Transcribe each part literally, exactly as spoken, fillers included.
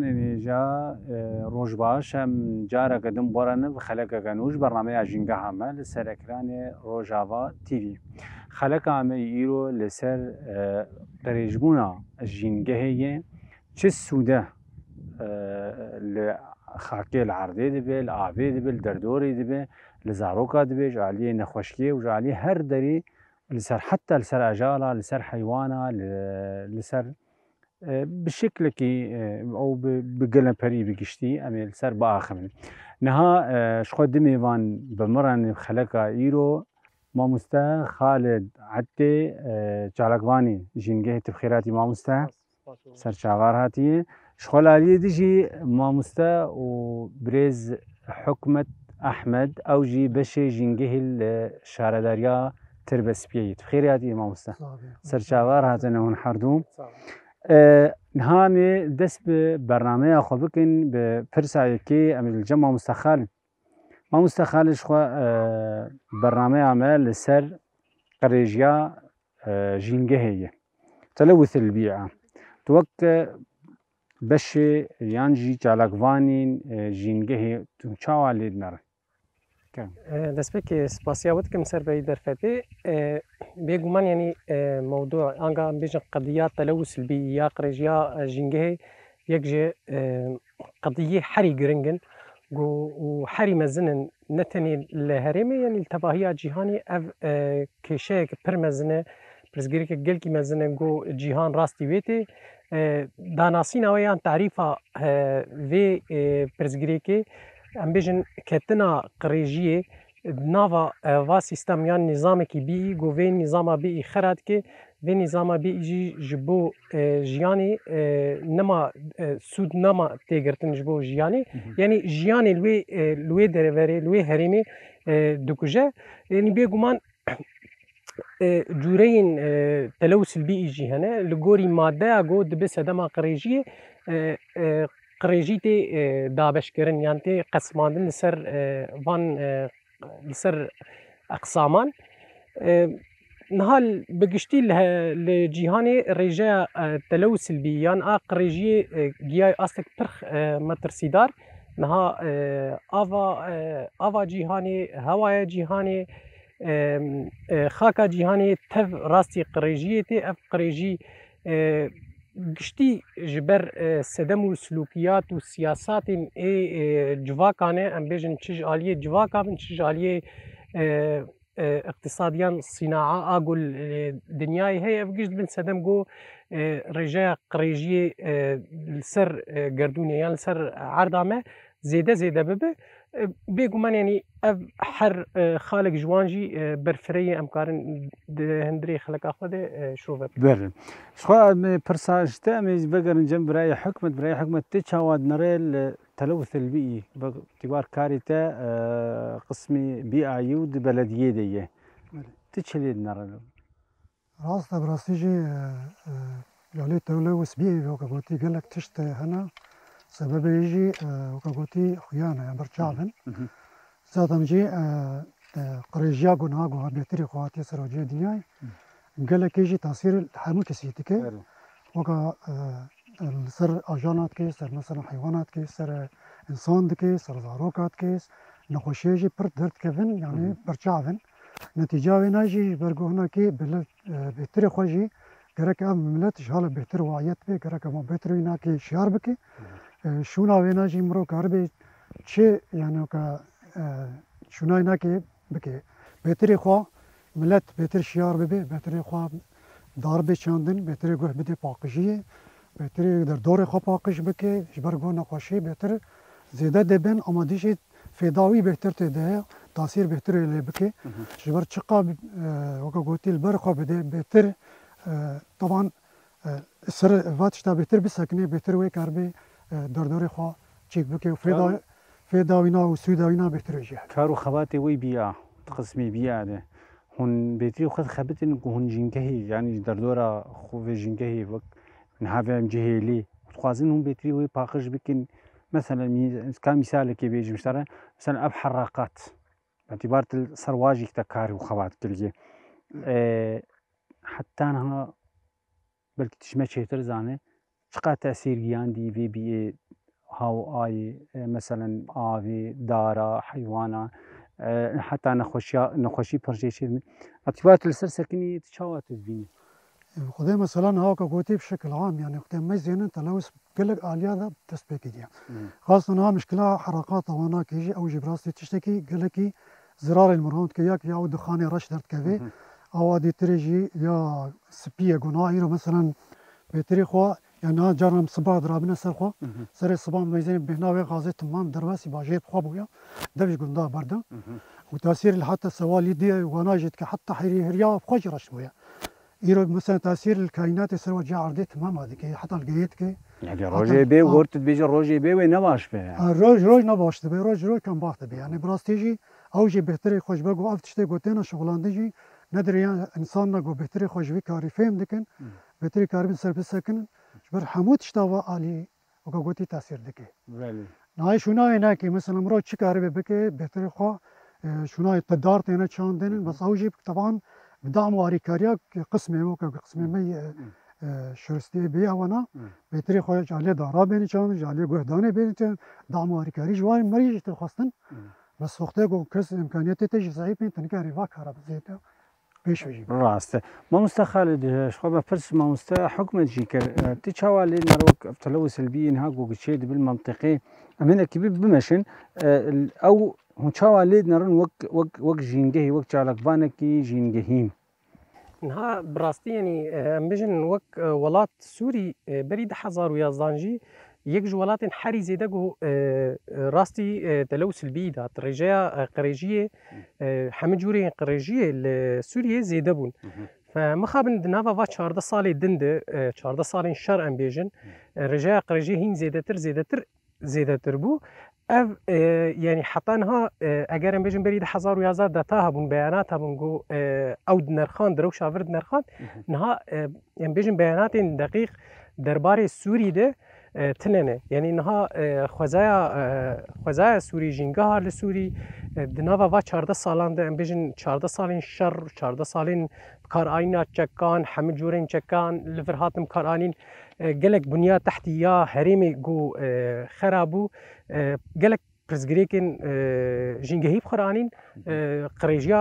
Nêja, e, roj baş, em careke din bi we re ne bi xelekeke nû ji bernameya Jîngeha me li ser ekranê Rojava T V. Xeleka me yê îro li ser, e, qirêjbûna jîngehê ye. Çi sûde, e, li xakê, li erdê dibe, li avê dibe, li derdorê dibe, li zaroka dibe, ji aliyê nexweşiyê û ji aliyê her derê li ser, heta li ser ajala, li ser heywana, li, li ser, e, bi şeklekî, e, ew bi, bi gelemperî bi giştî em ê li ser biaxivin. Niha, e, ji xwe du mêvan bi min re ne xeleka îro, mamoste Xalid Ettê, e, çalakvanê jîngehê, tu bi xêr hatî mamoste. Ser çavar hatiye. Ji xwe li aliyê din jî mamoste û birêz Hikmet Ehmed, ew jî beşê jîngehê li şaredariya Tirbespiyê ye. Tu xêrê hatî mamoste. Sağ ol. Ser çavar hatine hûn herdû. Sağ ol. E, niha em ê dest bi bernameya xwe bikin, bi pirsa yekê em ê li cem mamoste Xalid. Mamoste Xalid, ji xwe, e, bernameya me li ser qirêjiya, e, jîngehê ye. Telewuth el bî'a. Tu wek, e, beşê yan jî çalakvanên, e, jîngehê tu çawa lê dinere? Kerem. E, destpêkê spasiya we dikim ser vê derfetê. E, bêguman, yanî, e, mewdû, anga em bêjin qediya telewuth el bî ya qirêjiya, e, jîngehê yek ji, e, qediyê herî giring in ku û herî mezin in, ne tenê li herêmê, yanî li tevahiya cîhanê ev, e, kêşeyek pir mezin e, pirsgirêkek gelkî mezin e ku cîhan rastî wê tê. E, danasîna wê yan tarîfa, e, vê, e, pirsgirêkê, em bêjin ketina qirêjiyê di nava, e, va sîstem yan nîzamekî bî, ku vê nîzama bî xera dike, vê nîzama bî jî ji bo, e, jiyanê, e, nema, e, sûd nema tê girtin ji bo jiyanê. Hı hı. Yanî jiyanê li wê, e, li wê dereverê, li wê herêmê, e, dikuje. Yanî bêguman, e, cûreyên, e, telewuth el bî'î jî hene. Li gorî madeya ku dibe sedema qirêjiyê, e, e, qirêjî tê, e, dabeşkirin, yan tê qesimandin li ser, e, van, e, li ser eqsaman. E, niha bi giştî li he-, li cîhanê rêjeya, e, telewuth el bî'î yan a qirêjiyê, e, giyayê astek pir, e, metirsîdar. Niha, e, ava, e, ava cîhanê, hewaya cîhanê, e, e, xaka cîhanê tev rastî qirêjiyê tê. Ev qirêjî, e, giştî ji ber, e, sedem û silûkiyat û siyasatên ê, e, civakan e, em bêjin çi ji aliyê civaka bin, çi ji aliyê, e, e, iqtisadiyan sînaa a ku li, e, dinyayê heye, ev giş dibin sedem ku, e, rêjeya qirêjiyê, e, li ser, e, gerdûnê yan li ser erda me zêde zêde bibe. E, bêguman, yanî ev her, e, xalek ji wan jî, e, berfireyê em karin di hundirê xeleka xwe de, e, şove bikin. Belê. Ji xwe em ê pirsa ji te, em ê vegerin cem birayê Hikmet. Birayê Hikmet, tu çawa dinere li telewuth el bî'î? Wek tîwar karê te, e, qismê bî'ayî û di belediyê de ye. Belê. Tu çi lê dinere? Rast e, bi rastî jî, e, e, ji alî telewuth bî'î weke gotî gelek tişt hene. Sebebê jî, e, weke gotî xuyan e, birçav in. Hı hı. Zaten jî, e, e, qirêjiya ku niha ku bêtirî xwe hatiye ser rojê dinyayê, Hı. gelekê jî tasîr li hemû kesî dike. Erê. Weke, e, e, li ser ajana dike, ser mesela heywana dike, ser, e, însan dike, ser zaroka dike, nexweşiyê jî pir derdikevin, yanî Hı hı. birçav in. Netîca wêna jî ji ber ku hinekî bêtir, e, bêtirê xwe jî gerek ev milet ji hala bêtir wayet be, gerek ev bêtir wînakî şiyar bike. Hı hı. E, şûna wêna jî mirov karibe çi, yanî weke, e, şûna wînakî bike. Bêtirê xwe milet bêtir şiyar bibe, bêtirê xwe dar bê çandin, bêtirê guh bide paqijiyê, bêtirê derdorê xwe paqij bike, ji ber ku nexweşî bêtir zêde dibin, ama dî jî fêda wî bêtir tê de heye, tasîr bêtir wê lê bike. Hı hı. Ji ber çiqa, e, weke gotî li ber xwe bide, bêtir, e, teban, e, ser va tişta bêtir bisekine, bêtir wê karbê, e, derdorê xwe çêk bike û fêda, Kar û fêda wîna û sûda wîna bêtir wê jî hebe. Kar û xebatê wê bîya, di qismê bîya de. Hûn bêtirî xwe dixebitin ku hûn jîngehê, yanî ji derdora xwe vê jîngehê wek niha vê em cihêlî, dixwazin hûn bêtirî wê paqij bikin. Mesela, mî-, ka mîsalekê bêjim ji te re, mesela ev herraqat. Etîbar tu li ser wajîk te kar û xebat kiriye. E, heta niha belkî tu ji me çêtir zane, çiqa tesîr giyandî vê bîyê hawayê, e, meselen avê, dara, heywana, e, heta nexweşiya, nexweşî pir jê çêdibin. Etîba tu li ser sekinî, tu çawa tu dibînî? Xwedê mesela niha weke gotî bi şekil am, yani xwedê meyzênin telewis gelek aliya de dest pê kiriye. Hmm. Xasten niha mişkila heraqata wana kê jî, ew jî bi rastî tiştekî gelekî zirarê li miran dike, ya ki ya ew dixanê reş derdikeve, Mhm. awa dîtirê jî ya spî ye, ku niha îro mesela bêtirî xwe, ya niha caran siba dirabine ser xwe, Mhm. serê siba meyzên bêhna wê xazê timam derbasî bajêr bi xwe bûye, dev ji gunda berde. Mhm. Û tasîr li heta sewalî diye wana jî dike heta hêrî hêriya xwe jî reş bûye. Îro mesela tesîr li kaînatê ser we cê erdê temama dike, heta li gehê dike. Yani Heta rojê bê, ha. Got dibêje rojê bê wê ne baş be yani. Ha, roj, roj ne baş dibe, roj, roj kam baş dibe. Yani bi rastî jî ew jî bêhtirê xwe ji ber ku ev tiştê ku têne şixulandin jî ne direyan însan ne ku bêhtirê xwe ji vî karî fêm dikin, Hmm. bêhtirê karibin ser bisekinin. Ji ber hemû tişta va alî weke gotî tesîr dike. Belê. Nayê şûnayê nake, mesela mirov çi karibe bike, bêhtirê xwe, e, şûnayê te dar têne çandin, Hı hı. bes ew jî teban bi dam û arîkariya qismê weke qismê Hı. me, e, Hı. e, şuristiyê bê ewana, Hı. bêhtirê xwe ji aliyê dara bêne çandin, ji aliyê guhdanê bêne çandin, dam û arîkarî ji wan merî jî tê xwestin. Hı. Bes wextê ku kes îmkaniyetê te jî zeîf bên, tu nikarî va kara bi zêde pêş ve jî. Rast e. Mamoste Xalid, e, ji xwe ve pirs mamoste Hikmet jî kir. E, tu çawa lê nere wek ev telewis hilbiyê niha ku giçê dibin mentiqê, em hinekî bi-, bimeşin. E, ew hûn çawa lê nerin wek, wek, wek jîngehî, wek çalakvanekî jîngehî? Niha bi rastî, yanî, e, em bêjin wek, e, welat Sûrî, e, berî du hezar û yazdan jî yek ji welatên herî zêde ku, e, e, rastî, e, telewis hilbiyî dat. Rêjeya, e, qirêjiyê, e, hemî cûrên qirêjiyê li Sûriyê zêde bûn. Hı hı. Fe mixabin di nava va çardeh salê din de, e, çardeh salên şer em bêjin, Hı. e, rêjeya qirêjiyê hîn zêdetir, zêdetir, zêdetir bû. Ev, e, yanî heta niha, e, eger em bêjin berî di hezar û yazar data hebûn, beyanat hebûn ku, e, ew dinirxand, rewşa vir dinirxand. Hı hı. Niha, e, em bêjin beyanatên deqîq derbarê Sûrî de, e, tine ne. Yanî niha, e, xwezaya, e, xwezaya Sûrî, jîngeha li Sûrî, e, di nava va çardeh salan de, em bêjin çardeh salên şer, çardeh salên bikaranîna çekan, hemû cûrên çekan li vir hatin bikaranîn, e, gelek bunya tehtî ya herêmê ku, e, xera bû, e, gelek pirsgirêkên, e, jîngehî bi xwe re anîn, Hı hı. e, qirêjiya,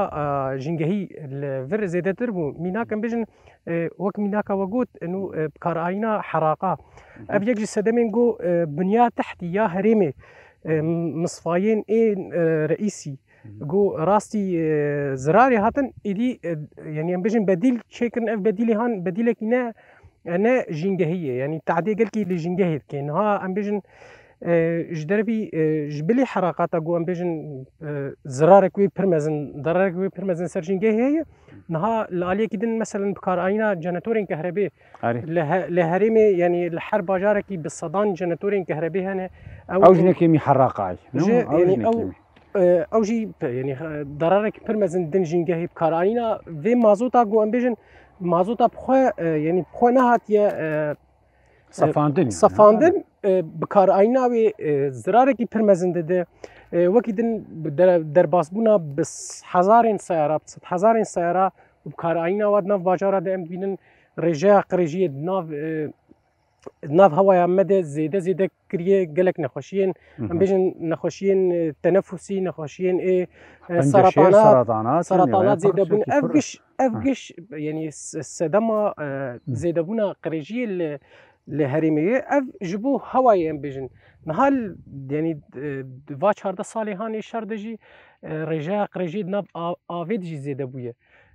e, jîngehî li vir zêdetir bû. Mînak em bêjin, e, wek mînaka we got, inu, e, bikaranîna heraqa. Hı hı. Ev yek ji sedemên ku, e, bunya tehtî ya herêmê, e, Hı hı. misfayên ê, e, reîsî, Hı hı. ku rastî, e, zirarê hatin, êdî, e, yanî em bêjin bedîl çêkirin, ev bedîlê han, bedîlekî ne, e, ne jîngehî ye. Yanî tehdê gelkî li jîngehê dike. Niha em bêjin, e, ji dervî, e, ji bilî heraqata ku em bêjin, e, zirarek wê pir mezin, derarek wê pir mezin ser jîngehê heye. Niha li aliyekî din, meselen, bikaranîna jenetorên kehrebê Erê. li he-, li herêmê, yanî li her bajarekî bi sedan jenetorên kehrebê hene. Ew Ew jî nekêmî heraqayî. Ji, Ew yanî jî ew nekêmî. E, ew jî, yanî, e, dararekî pir mezin din jîngehê bikaranîna vê mazota ku em bêjin, mazota bi xwe, e, yanî bi xwe nehatiye, e, e, Sefandin, yanî. sefandin, e, bikaranîna wê, e, zirarekî pir mezin dide. E, wekî din bi der-, derbasbûna bi s-, hezarên seyara, bi sed hezarên seyara û bikaranîna wa di nav bajara de em dibînin rêjeya qirêjiyê di nav, e, di nav hewaya me de zêde zêde kiriye gelek nexweşiyên, Hı hı. em bêjin nexweşiyên, e, tenefusî, nexweşiyên ê, e, Penceşê, seratanat, seratanat, seratanat yani, zêde pir bûn. Ev pir giş, ev Hı. giş, yanî s-, sedema, e, Hı. zêdebûna qirêjiyê li, li herêmê ye. Ev ji bo hewayê em bêjin. Niha l-, yanî, e, di va çardeh salê hanê şer de jî, e, rêjeya qirêjiyê di nav a-, avê de jî zêde bûye.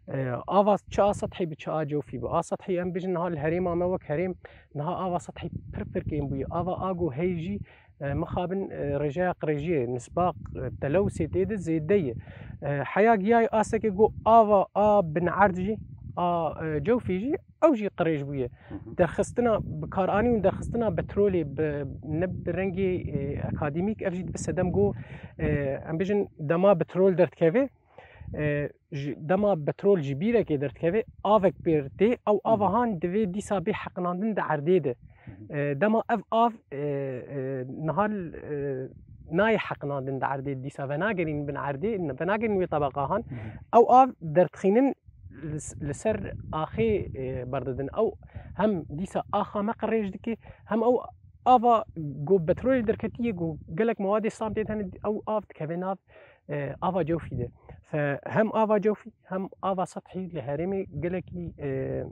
E, ava çi a sethî bi çi a cewfî bi. A sethî em bêjin niha li herêma me wek herêm, niha ava sethî pir pir kêm bûye. Ava a ku heye jî, e, mixabin, e, rêjeya qirêjiyê, nisba, e, telewsê tê de zêde ye. E, heya giyayê astekê ku ava a binerd jî, a, e, cewfî jî, ew jî qirêj bûye. Hı hı. Derxistina, bikaranîn û derxistina petrolê bi, ne bi rengê, e, akademîk, ev jî dibe sedem ku, e, em bêjin dema petrol derdikeve, e, ji dema petrol ji bîrekê derdikeve, avek pêr tê, ew ava Hı hı. han divê dîsa bê heqinandin di erdê de. Hı hı. E, dema ev av, e, e, niha, e, nayê heqinandin di erdê, dîsa venagerîn bin erdê, venagerîn wê tebeqa han. Hı hı. Ew av derdixînin li s-, li ser axê, e, berdidin. Ew hem dîsa axa me qirêj dike, hem ew ava ku petrolê derketiye, ku gelek mewadê sam tê de hene, ew av dikeve nav, e, ava cewfî de. Fe hem ava cewfî hem ava sethî li herêmê gelekî, e,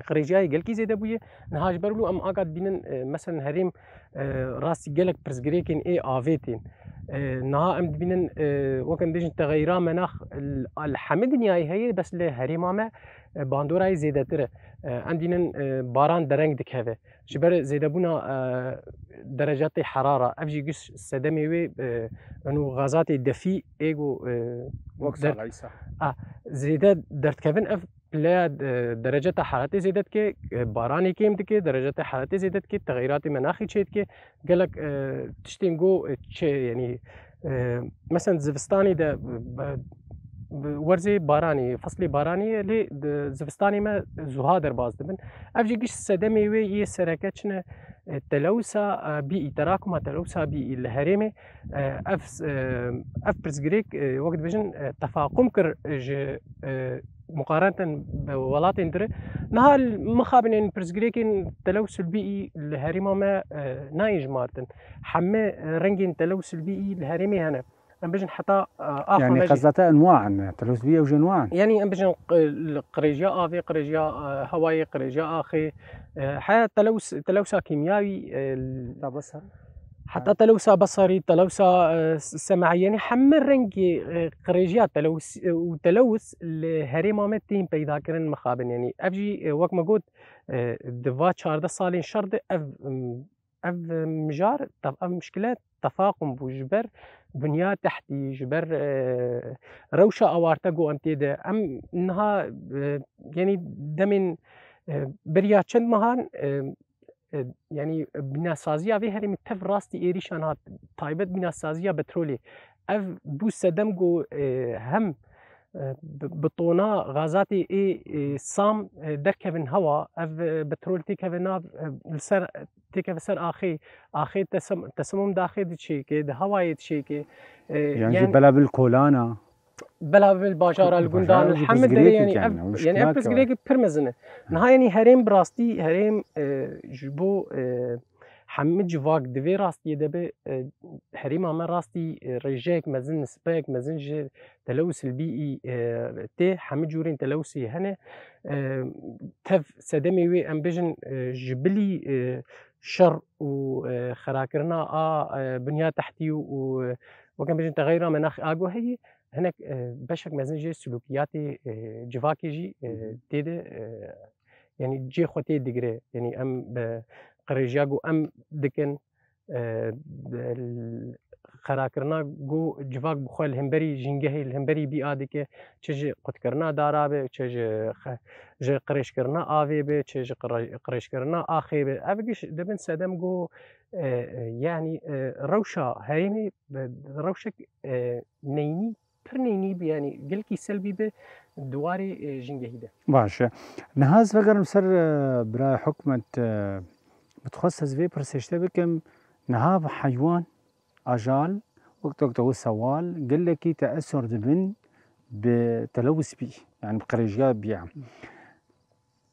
qirêjiyayê gelkî zêde bûye. Niha ji ber wilo em aga dibînin, e, meselen herêm, e, rastî gelek pirsgirêkên ê avê tên. E, niha em dibînin, e, wek em bêjin texeyra menax li, li hemî dinyayê heye, bes li herêma me, e, bandorayê zêdetir e. E, em dînin, e, baran dereng dikeve. Ji ber zêdebûna, e, derecatê herara, ev jî giş sedemê wê, e, eno gazatê defî ê ku, e, Wek der-, sala îsa. A, zêde derdikevin ev pileya, e, dereceta heraretê zêde dike, e, baranê kêm dike, dereceta heraretê zêde dike, texeyratê menaxî çê dike. Gelek, e, tiştên ku, e, çi, yanî, e, meselen zivistanê de, e, be-, be-, werzê baranê, feslê baranê ye, lê di zivistanê me zuha derbas dibin. Ev jî giş sedemê wê yê sereke çi ne, e, telewisa, e, bîî, terakuma telewisa bîî li herêmê, e, ev, e, ev pirsgirêk, e, wek dibêjin, e, tefaqum kir ji, e, muqarenten bi welatên dire. Niha li mixabinên pirsgirêkên telewsul bîî li herêma me, e, nayên jimartin. Heme, e, rengên telewsul bîî li herêmê hene. Em bêjin heta, e, axa Yanî me jî. Qezata enwa ne, telewsul bîî ew jî enwa ne. Yanî em bêjin q-, li qirêjiya avê, qirêjiya, e, hewayê, qirêjiya axê, e, heya telewus-, telewsa kîmyawî, e, Tabi ser. Heta telewsa besarî, telewsa, e, s-, semahî, yanî hemî rengê, e, qirêjiya telewis, e, û telewis li herêma me tên peydakirin mixabin. Yanî ev jî, e, wek me got, e, di va çardeh salên şer de ev, m, ev mijar, te-, ev mişkile tefaqum bû ji ber bunya tehtî, ji ber, e, rewşa awarte ku em tê de. Em niha, e, yanî demên, e, beriya çend mehan, e, e, yanî bînasaziya vê herêmê tev rastî êrîşan hat, taybet bînasaziya petrolê. Ev bû sedem ku, e, hem, e, bi, bi tona gazatê ê, e, sam, e, derkevin hewa, ev, e, petrol têkeve nav, e, li ser, têkeve ser axê, axê tesem-, tesemum daxê diçêke, di hewayê diçêke. E, Yan jî yani bela bil kolana. Bela bil bajara li gundan, Bajara li hemî pirsgirêkê derê, yani yani, ev, ew yani ev şikilak e. Pirsgirêkê pir mezin e. Niha yani herêm bi rastî, herêm, e, ji bo, e, hemî civak di vê rastiyê de be, e, herêma me rastî, e, rêjeyek mezin, nisbeyek mezin ji telewusil bîî, e, tê, hemî cûrên telewusê hene. E, tev sedemê wê em bêjin, e, ji bilî, e, şer û, e, xerakirina a, e, binya tehtî û, û, e, wek em bêjin texeyra menax a go heyî, hinek, e, beşek mezin jê sulûkiyatê, e, civakê jî, e, Hı hı. tê de, e, yanî cê xwe tê digire. Yanî em bi qirêjiya ku em dikin, e, bi l-, xerakirina ku civak bi xwe li hemberî jîngehê, li hemberî bîa dike, çi ji qutkirina dara be, çi ji xe-, ji qirêjkirina avê be, çi ji qire-, qirêjkirina axê be. Ev giş dibin sedem ku, e, e, yanî, e, rewşa herêmê bi rewşek, e, neynî pir neynî bi, yanî gelkî selbî bi di warê, e, jîngehî de. Baş e. Niha ez vegerim ser, e, birayê Hikmet, e, bi dixwest ez vê pirsê ji te bikim. Niha bi heywan, ajal, wek te, wek te wisa wal, gelekî teesor dibin bi telewis bî, yanî bi qirêjiya bî.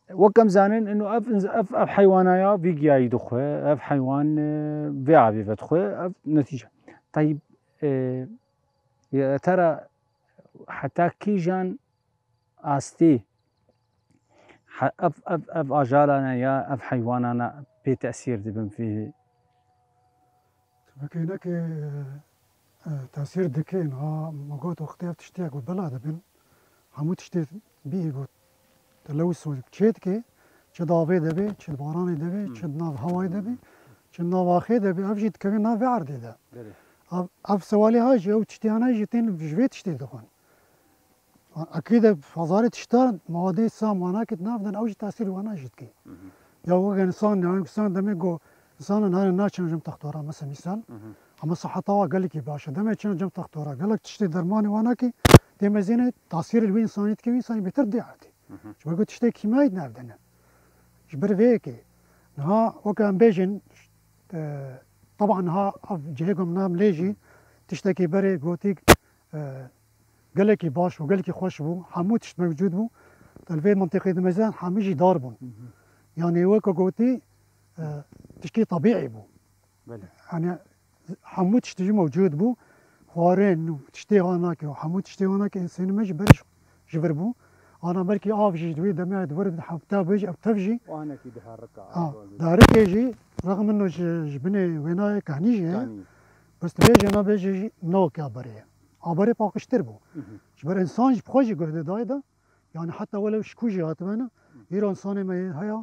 Wek em zanin, ino ev, ev, ev heywana ya vî giyayî dixwe, ev heywan, e, vê avê vedixwe, ev netîce. Tayîb, e, ya te re heta kîjan astî he-, ev, ev, ev ajalane ya ev heywanane pê tesîr dibin vî? Tabii ki yine ki, e, tesîr dikin. Ha, me got wextê ev tiştê ku bela dibin, hemû tiştê bî ku telewis çê dike, çi di avê de be, çi di baranê de be, çi di nav hewayê de be, çi di nav axê de be, ev jî dikevin nav vê erdê de. Belê. Ev, ev sewalê ha jî, ew tiştê hene jî tên ji vê tiştê dixwin. Ekî de hezarê tişta mewadê sam wana ki di nav de ne, ew jî tesîr wana jî dike. Hı hı. Ya wek însan, yani însan demê ku însanan hene naçin cem textora, mesela mîsal. Hı hı. Ama siheta wa gelekî baş e. Demê çin cem textora. Gelek tiştê dermanê wana ki tê mezîne tesîr li wî însanî dike, wî însanî bêtir dê erdê. Hı hı. Ji ber ku tiştê kîmyayî di nav de ne. Ji ber vê yekê. Niha wek em bêjin, e, taban niha ev cihê ku em nam lê jî tiştekî berê gotî, e, gelekî baş bû, gelekî xweş bû, hemû tişt mewcûd bû. Li vê mintiqê dimezin hemî jî dar bûn. Hı hı. Yanî wek ku gotî, e, tiştî tebîî bû. Belê. Yani hemû tiştî jî mewcûd bû. Xwarin û tiştê wanakê û hemû tiştê wanakê însanê me ji ber ji, ji vir bû. Ana belkî av jî di wê demê di vir heta bêj ev tev jî. Wanekî diherika. Ha, darikê jî rexmin ji, ji binê wênayê kahnî jî heye. Bes dibêje nabêje jî newke aberê ye. Aberê paqijtir bû. Ji ber însan jî bi xwe jî guhdê dayê de. Yani heta welew ji ku jî hatibene, îro insanê me heye,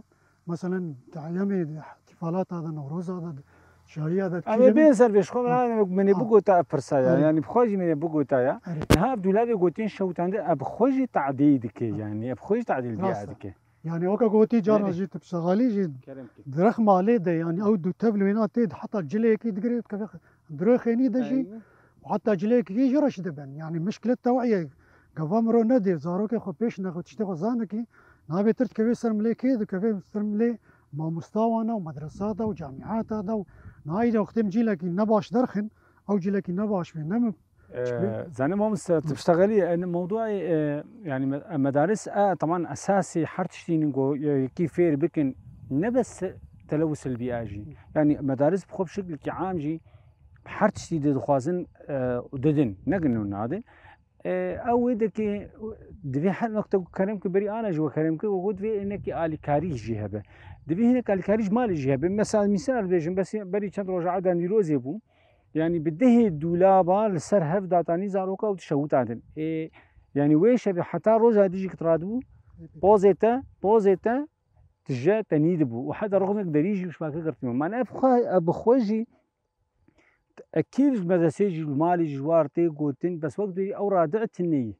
meselen, eyamê îhtifalata de, Newroza de, şahiya de, Em ê bên ser vê ji xwe, min ê bigota ev pirsa ya. Erê. Yani bi xwe jî min ê bigota ya. Erê. Niha ev dûlavê gotin şewitandin, ev bi xwe jî tadî dike yani. Ev bi xwe jî tadî li Rast e. dike. Yani weke gotî carna Erê. jî tu bi şexalî jî Kerem ki. direxma lê de yani ew du tev li wêna tê de heta cileyekî digire dikeve dirêxê nî de jî Eyni. û heta cileyekî jî reş dibin. Yani mişkilet tewiyê gava miro nedê zarokê xwe pêş nexwe tiştê xwe zanekî nabê tir dikeve ser milê kê dikeve ser milê mamosta wana û medresa de û camiyata de û nayî de wextê em cîlekî nebaş derxin ew cîlekî nebaş bê ne min Ee, Zanim mamosta, tu biştegelî, e, mewduayê, e, yani me- e, medaris, e, teman esasî her tiştî nin ku, e, yekî fêr bikin, ne bes telewus el bîa jî. Yani medaris bi xwe bi şeklekî am jî her tiştî de dixwazin, e, û didin, ne gino nadin. E, ew wê dekê, divê her nokte ku kerem ki berî ana jî we kerem ki, we got divê hinekî alîkarî jî hebe. Divê hinek alîkarî ji malê jî hebe. Mesela mîsal bêjim, bes berî çend roja eda nîrozê bû. Yani bi dehê dûlaba li ser hev datanî zaroka û dişewitandin. Ê, yani wê şevê heta roja dijî kit radibû, pozê te, pozê te tije te nîdibû. Û heta roxmek derî jî û şibake girtî me. Mane ev xwe, ev bi xwe jî ekîv ji medresê jî, li malê jî ji war tê gotin, bes wek dûrî ew radi'e tune ye.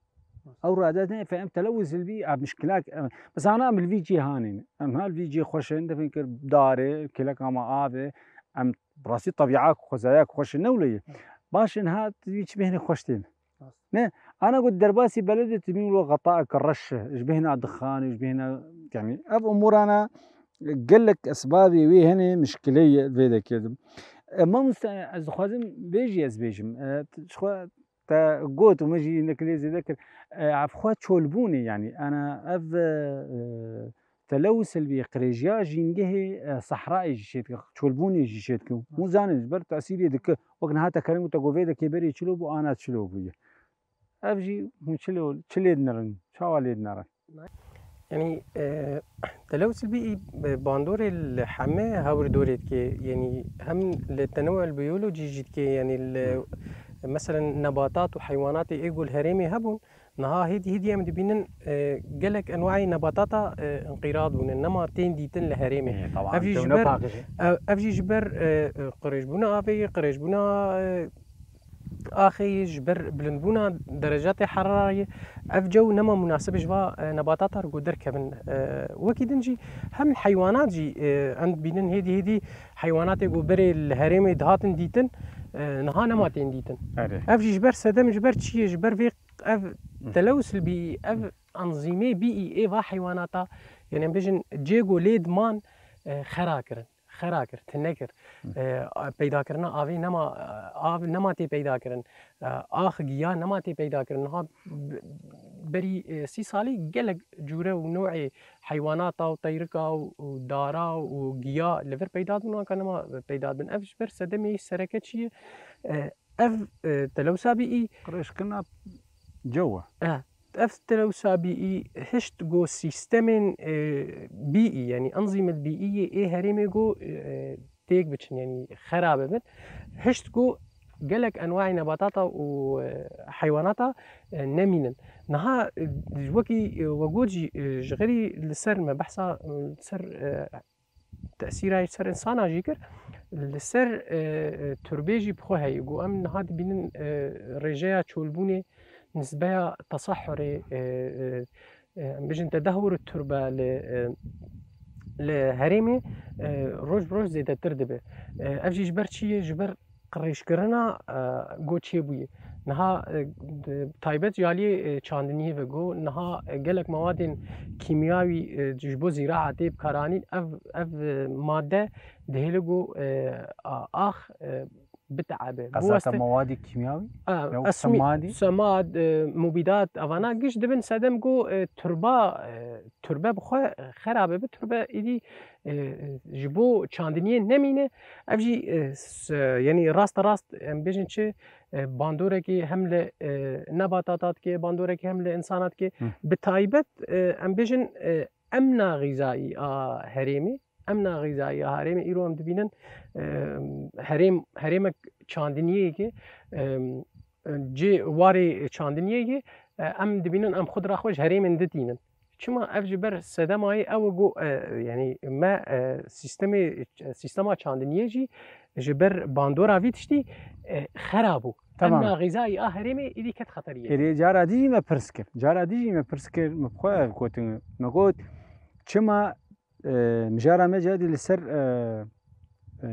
Ew radi'e tune ye, fe em telewuz li vî, ev mişkilak, em, bes ana em li vî cê hanê ne. Em ha li vî cê xweş in, defin kir darê, kêleka me avê, em bi rastî tebîa ku xwezaya ku xweş in ne wile ye. Baş in ha tu vî çi bêhne xweş tê ne. Ne, ana got derbasî beled e tu bîn wilo xetaek reş e, ji bêhna dixan, ji bêhna, yani ev umurana gelek esbabê wê hene mişkile ye vê de kedim. E, mamoste, ez dixwazim vê jî ez bêjim. E, tu- ji xwe te got û min jî hinek lê zêde kir. E, ev xwe çolbûnê, yani, ana ev, e, telewus li vê qirêjiya jîngehê, e, sehrayê jî şêdike, çolbûnê jî şêdike. Hûn zanin ji ber tesîrê dike. Wek niha te kerem û te got vê de kêberê çilo bû, ana çilo bûye. Ev jî hûn çilo, çi lê dinerin, çawa lê dinerin? Yanî, e, telewus el bîî, e, bandorê li heme hewrdorê dike. Yanî hem li tenewu el biyolojî jî dike, yanî li, meselen nebatat û heywanatê ê ku li herêmê hebûn, niha hêdî hêdî em dibînin, e, gelek enwayê nebatata, e, inqîrad bûne, nema tên dîtin li herêmê. Ev jî ji ber, ev, ev jî ji ber, e, e, qirêjbûna avê ye, qirêjbûna, e, axê ye, ji ber bilindbûna derecatê herarayê, ev cew nema munasib ji va, e, nebatata re ku derkevin. E, wekî din jî hem heywanat jî, e, em dibînin hêdî hêdî heywanatê ku berê li herêmê dihatin dîtin, e, niha nema tên dîtin. Ev jî ji ber sedem, ji ber çi ye? Ji ber vê ev telewus el bîî, ev enzîmê bîî ê va heywanata, yani em bêjin cê ku lê diman, e, xera kirin. Xera kir, tune kir. E, a- peydakirina avê nema, e, av nema tê peyda kirin. E, ax giya nema tê peyda kirin. Niha b- berî, e, sî salî gelek cûre û newê heywanata û teyrika û, û dara û giya li vir peyda dibin, anka nema peyda dibin. Ev ji ber sedemê sereke çi ye? E, ev, e, telewsa bîî. Qirêjkirina cew e. E, ev telewsa bîî hişt ku sîstemên, e, bîî, yanî enzîmên bîî yê ê herêmê ku, e, têk biçin, yanî xera bibin. Hişt ku gelek enwayê nebatata û, e, heywanata, e, nemînin. Niha, e, wekî, e, we got jî, e, ji xirî li ser me behsa, e, li ser, e, tesîra ser insana jî kir, li ser, e, e, turbê jî bi xwe heye. Ku em niha dibînin, e, rêjeya çolbûnê, nisbeya tesahurê, e, e, e, em bijin tedehur turbe li, e, li herêmê, e, roj bi roj zêdetir dibe. E, ev jî ji ber çi ye? Ji ber qirêjkirina, e, go çêbûyî. Niha, e, di taybet ji aliyê, e, çandiniyê ve go, niha, e, gelek mawadên kîmyawî, e, ji bo zîraa tê bikaranîn. Ev, ev, e, madde dihêle go, e, a- ax, e, bite'ebe. Qezata mawadê kîmyawî? E, semad, e, mubîdat, evana giş dibin sedem go, e, turba, e, Turbe bi xwe xerabe bi, turbe îdî, e, ji bo çandiniyê nemîne. Ev jî, e, s-, yanî raste rast em bêjin çi, e, bandorekî hem li, e, nebatata dike, bandorekî hem li insana dike. Hı. Bi taybet, e, em bêjin, e, emna xîzayî a herêmê, emna xîzayî a herêmê îro em dibînin, e, herêm, herêmek çandiniyê ye, e, cê warê çandiniyê ye, e, em dibînin em xwe dira xwe ji herêmên din tînin. Çima ev ji ber sedemayê ew e ku, e, yanî me, e, sîstemê, sîstema çandiniyê jî ji ber bandora vî tiştî, e, xera bû. Tamam. Emna xîzayî a herêmê îdî ket xeteriyê. Erê, cara dî jî me pirs kir. Cara dî jî me pirs kir, me bi xwe ev gotin. Me got, çima, e, mijara me cihadî li ser, e, e,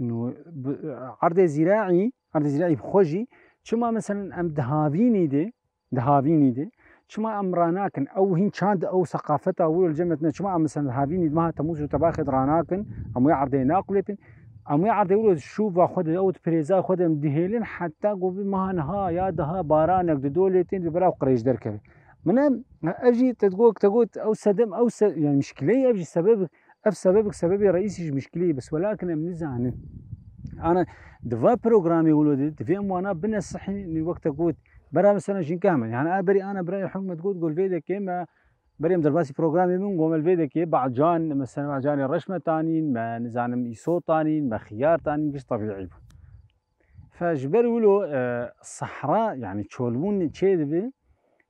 nû-, bi-, erdê zîraî, erdê zîraî bi xwe jî, çima meselen em di havînî de, di havînî de, çima em ranakin? Ew hîn çand, ew seqafeta wilo li cem me tune, çima em mesela di havînî di meha Temûz û Tebaxê de ranakin? Em wê erdê naquletin. Em wê erdê wilo şûva xwe de, ew di pirêza xwe de em dihêlin, heta ku bi meha niha ya daha baranek di dolê tên, bi belav qirêj derkeve. Min em, ev jî te got, te got, ew sedem, ew se-, yani mişkileyê ev jî sebeb, ev sebebek, sebebê reîsî ji mişkileyê, bes welakin em nizanin. Ana, di va programê wilo de, divê em wana binesihînin, wek te got, bera mesela jinka heme. Yani, a berî ana birayê hikûmet got, got, vê dekê me, berî em derbasî programê min, got, me li vê dekê bacan, mesela bacanê reş me tanîn, me nizanim îsot tanîn, me xiyar tanîn, giş tebîî bû. Fe ji ber wilo, e, sehra, yani çolbûn çê dibe,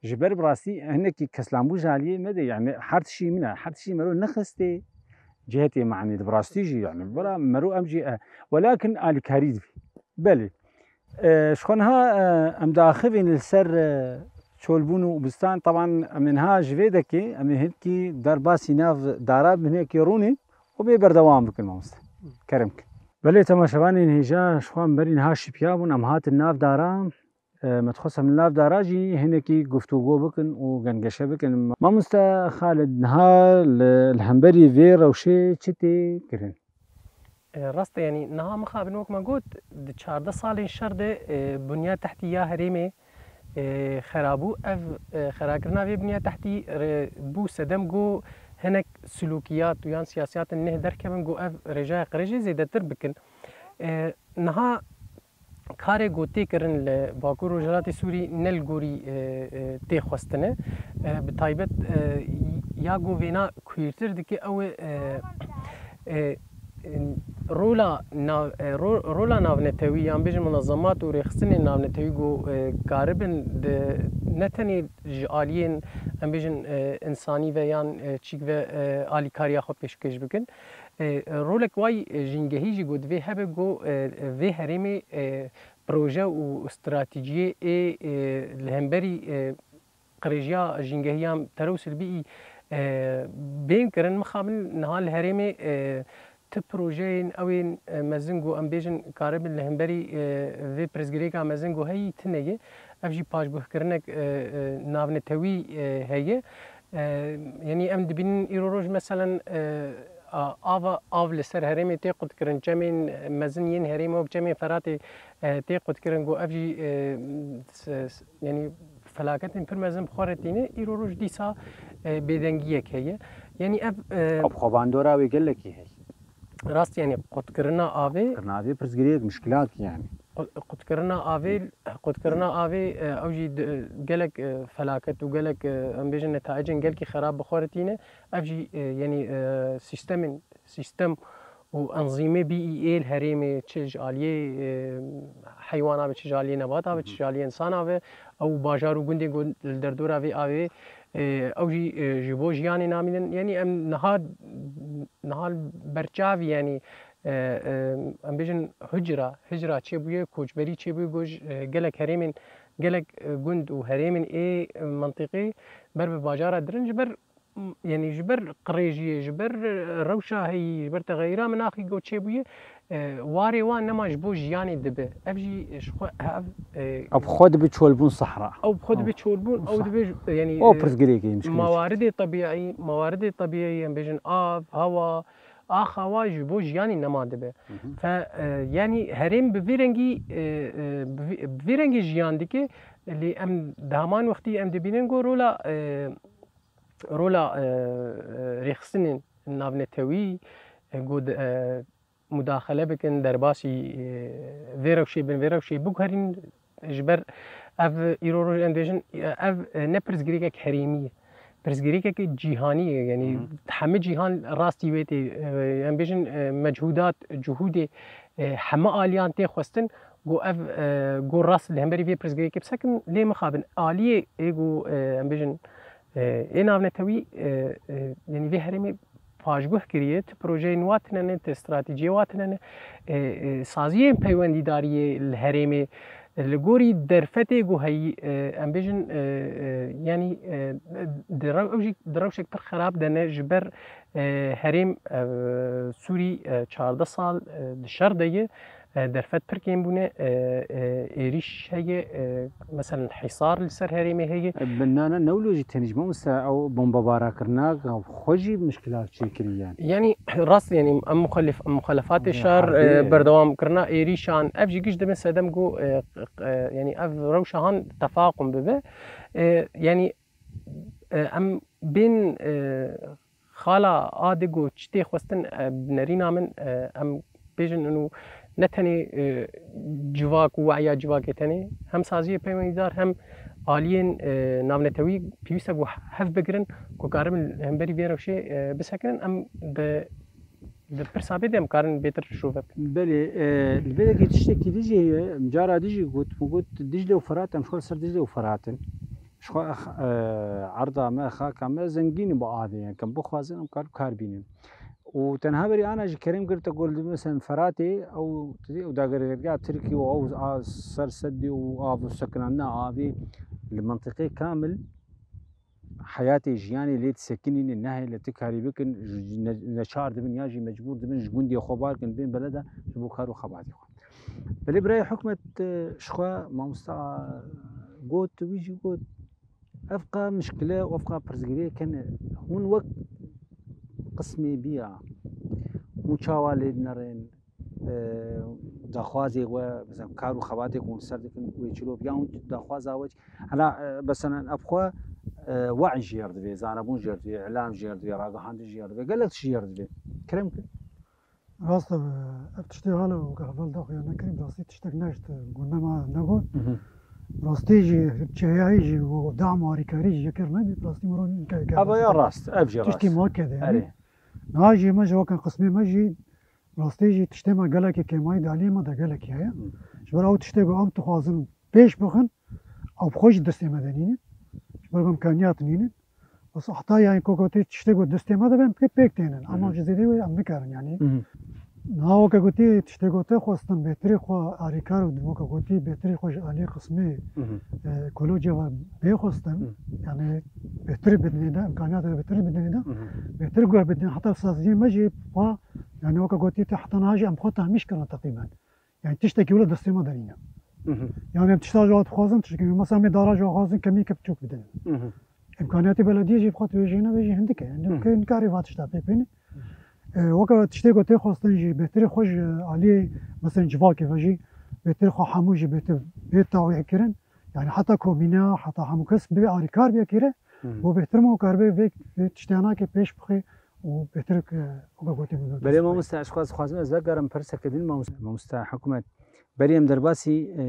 ji ber bi rastî hinekî keslanbû ji aliyê me de, yani her tişî min e, her tişî mero nexistê cihetê manî de bi rastî jî, yani bira mero em jî, e, welakin alîkarî dibe. Belê. E, ji xwe niha, e, em diaxivîn li ser, e, çolbûn û bistan, teban em ê niha ji vê dekê, em ê hinkî derbasî nav dara bin, hinkî rûnê û bê berdewam bikin, mamoste. Kerem kin. Belê, temaşevanên hêja, ji xwe em berî niha şipiya bûn, em hatin nav dara. E, me dixwest em li nav dara jî hinekî guftûgo bikin û gengeşe bikin. Mamoste Xalid, niha li, li hemberî vê rewşê çi tê kirin? E, rast e, yanî niha mixabin wek me got, di çardeh salên şer de, e, bunya tehtî ya herêmê, e, xera bû. Ev, e, xerakirina vê bunya tehtî re-, bû sedem ku hinek silûkiyat û yan siyasiyatên neh derkevin ku ev rêjaya qirêjê zêdetir bikin. E, niha karê ku tê kirin li Bakur Rojhilatê Sûrî ne li gorî, e, e, tê xwestine. E, bi taybet, e, ya ku vêna kuhîrtir dike ew e, e, e, rola nav-, e, ro-, rola navnetewî yan bêjin munezemat û rêxistinên navnetewî ku, e, karibin di, ne tenê ji aliyên, em bêjin, e, însanî ve yan, e, çîk ve, e, alîkariya xwe pêşkêş bikin. E, rolek way, e, jîngehî jî ku divê hebe ku, e, vê herêmê, e, proje û stratejiyê ê, e, li hemberî, e, qirêjiya jîngehiyan terewsil bî, e, bên kirin. Mixabin niha li herêmê, e, ti projeyên ew ên, e, mezin ku em bêjin karibin li hemberî, e, vê pirsgirêka mezin ku heyî tune ye. Ev jî paşguhkirinek, e, e, navnetewî, e, heye. E, yanî em dibînin îro roj meselen, e, a-, ava, av li ser herêmê tê qutkirin, çemên mezin yên herêmê wek çemên Feratê, e, tê qutkirin, ku ev jî, e, s-, s-, yanî felaketên pir mezin bi xwe re tîne, îro roj dîsa, e, bêdengiyek heye. Yanî ev, e, Ev xwebandora wê gelekî heye. Rast, yanî qutkirina avê. Qutkirina avê pirsgirêk, mişkilak yanî. Qu-, qutkirina avê, qutkirina avê, e, ew jî di-, gelek, e, felaket û gelek, e, em bêjin netayecên gelkî xerab bi xwe re tîne. Ev jî, e, yanî, e, sîstemên, sîstem û enzîmê bî ê li herêmê çi ji aliyê, e, heywana be, çi ji aliyê nebata be, çi ji aliyê insana be, ew bajar û gundên ku li derdora vê avê, e, ew jî, e, ji bo jiyanê namînin. Yanî em niha, niha berçavî, yanî, e, e, em bêjin hicra, hicra çêbûye, koçberî çêbûye, ku ji, e, gelek herêmên, gelek, e, gund û herêmên ê, e, mentiqê ber bi bajara dirin ji ber yanî ji ber qirêjiyê, ji ber, e, rewşa heyî, ji ber texeyira minaxî ku çêbûye, e, warê wan nema ji bo jiyanê dibe. Ev jî ji xwe, ev, e, Ev xwe dibe çolbûn sehra. Ew xwe dibe çolbûn, ew dibe, yanî, O e, pirsgirêkê, mişkilê. Mawaridê tebîî, mawaridê tebîî, em bêjin av, hewa, axa wa ji bo jiyanê nema dibe. Hı hı. Fe, e, yanî herêm bi vî rengî, e, e, bi vî, bi vî rengî jiyan dike, lê em di heman wextî em dibînin ku rola, e, Rola, e, e, rêxistinên navnetewî, e, ku di, e, mudaxele bikin, derbasî, e, vê rewşê bin, vê rewşê biguherîn, ji ber ev îro roj em dibêjin, e, ev, e, ne pirsgirêkek herêmî ye. Pirsgirêkek cîhanî ye, yanî Hı hı. hemî cîhan rastî wê tê, e, em bêjin, e, mechûdat, cuhûdê, e, heme aliyan tê xwestin, ku ev, e, ku rast li hemberî vê pirsgirêkê bisekin, lê mixabin. Aliyê ê ku, e, em bêjin, e, ê navnetewî, e, e, yanî vê herêmê paşguh kiriye, ti projeyên wa tine ne, ti stratejiyê wa tine ne, e, e, saziyên peywendîdariyê li herêmê, e, li gorî derfetê ku heyî, e, em bêjin, e, e, yanî, e, di rew-, ew jî di rewşek pir xerab de ne, ji ber, e, herêm, e, Sûrî, e, çardeh sal, e, di şer de ye, e, derfet pir kêm bûne, e, e, êrîş heye, e, meselen hîsar li ser herêmê heye. Bi nana newlo jî tenê ji mamoste ew bombebarakirina xwe jî mişkila çêkirî yani. Yanî rast, yanî em muxalif-, em muxalefatê Yanî şer, harbî, e, e. berdewam kirina êrîşan, ev jî giş dibin sedem ku, e, q-, q-, e, yanî ev rewşa han tefaqum bibe. E, yanî, e, em bên, e, xala a de ku çi tê xwestin, e, bi nerîna min, e, em bêjin û ne tenê, e, civak û we'ya civakê tenê, hem saziyê peywendîdar hem aliyên, e, navnetewî pêwîst e ku hev bigirin ku karin li hemberî vê rewşê, e, bisekinin. Em bi, bi pirsa bê de em karin bêtir şove bikin. Belê, e, li vê dekê tiştekî din jî heye, em cara din jî got, min got, Dicle û Firat, em ji xwe li ser Dicle û Firat in. Ji xwe, e, erda me, xaka me zengîn e bi avê, yani, em bixwazin, em kar, kar bînin. Û tenha berî ana jî kerem kir, te got, mesela Feratê, ew, ew dagergergeha Tirkî û ew a ser sedî û av û sekinandina avê li mentiqê kamil heyatê jiyanê lê disekinîne, nehêle ti karî bikin, ji ne-, neçar dibin ya jî mecbûr dibin ji gundê xwe bar kin, bên beleda ji bo kar û xebatê xwe. Belê birayê Hikmet, e, ji xwe mamosta got, wî jî got, ev qa mişkile û ev qa pirsgirêk hene, hûn wek qismê biya, hûn çawa lê dinerin, e, daxwazê we, mesela kar û xebatê ku hûn ser dikin, wê çilo biya, hûn daxwaza we çi? Hela, e, mesela ev xwe, e, we'y jêr divê, zanebûn jêr divê, îlam jêr divê, ragihandin jêr divê, gelek tişt jêr divê. Kerem kir. Rast e, ev tiştê hala weke heval daxuya nekirî, bi rastî tiştek neşt, gundema negot. Mhm. Rastî jî, çeyayî jî û dam û harîkarî jî yekir nebî, bi rastî mirov nîn ke-, ke-, Eva ya rast, ev jî rast. Tiştî ma kede, yani. Erê. Niha jî me ji weke qismê me jî, rastî jî tiştê me gelekî kêmayî di aliyê me de gelekî heye. Hı. Ji ber ew tiştê ku em dixwazin pêş bixin, ew bi xwe jî destê me de nînin. Ji ber ku em imkaniyat nînin. Bes heta yani ku gotî tiştê ku destê me de ben pê-, pêk tênin. Ama Hı hı. ji zêdê wê em nikarin yani. Hı hı. Niha weke gotî tiştê ku te xwestin bêtirî xwe alîkar û weke gotî bêtirî xwe ji alî qismê, Hı hı. e, ekolojiya ve bê xwestin. Hı. Yani bêtir bidinê de, imkaniyata bêtir bidinê de. Hı hı. Bêtir guh bidin, heta saziyê me jî pa, yani weke gotî te heta niha jî em xwe tahmîş kirin teqrîben. Yani tiştekî wilo destê me de nîne. Mhm. Yani em tişta ji we dixwazin, tiştekî mesela em ê dara ji we xwazin kemî kep çok bidin. Mhm. Îmkaniyetê belediyê jî bi xwe dibêjî, nebêjî hindik e. Yani Mhm. ke nikarî va tişta pêk bînî. E, weke tiştê ku tê xwestin jî, bêtirî xwe ji aliyê, mesela civakê ve jî, bêtir xwe hemû jî bêtir bê tawî kirin. Yani heta komîna, heta hemû kes bê alîkar bê kire. Mhm. Bo bêtir me û kar bê vê, vê tiştê anakê pêş bixê û bêtir, e, weke gotê min. Belê mamoste, ez xwaz-, xwazim ez vegerim pirseke din mamoste, mamoste Hikmet. Berî em derbasî, e,